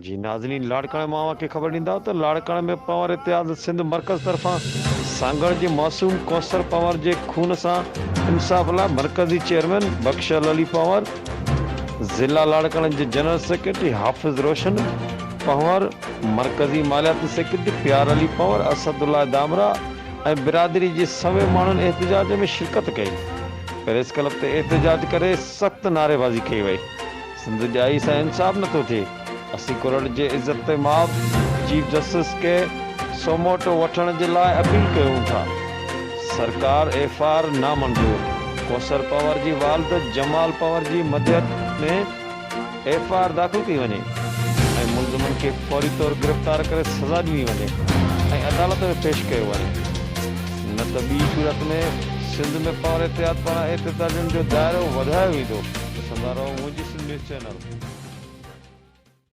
جي ناظرين لاڙڪاڻي مان اوهان کي خبر ڏيندا ته لاڙڪاڻي ۾ پنهور اتحاد سنڌ مرڪز طرفان سانگهڙ جي معصوم ڪوثر پنهور جي خون سان انصاف لاء مرڪزي چيئرمين بخشل علي پنهور، ضلع لاڙڪاڻي جي جنرل سيڪريٽري حافظ روشن پنهور، مرڪزي مالياتي سيڪريٽري پيار علي پنهور، اسد الله دامرا ۽ برادري جي سوين ماڻهن احتجاج ۾ شرڪت ڪئي. پريس ڪلب تي احتجاج ڪري سخت نعريبازي ڪئي وئي. سنڌ ڄائي سان انصاف نٿو ٿئي، اسين ڪرڙ جي عزت تي معاف چيف جسٽس کي سوموٽو وٺڻ جي لاء اپيل ڪيون ٿا، سرڪار ايف I R نامنظور، ڪوثر پنهور جي والد جمال پنهور جي مدعيت ۾ ايف I R داخل ڪئي وڃي ۽ ملزمن کي فوري طور گرفتار ڪري سزا ڏني وڃي ۽ عدالت ۾ پيش ڪيو وڃي نه ته ٻي صورت ۾ سنڌ ۾ پنهور اتحاد پاران احتجاجن جو دائرو وڌايو ويندو. ڏسندا رهو منهنجي سنڌ نيوز چينل.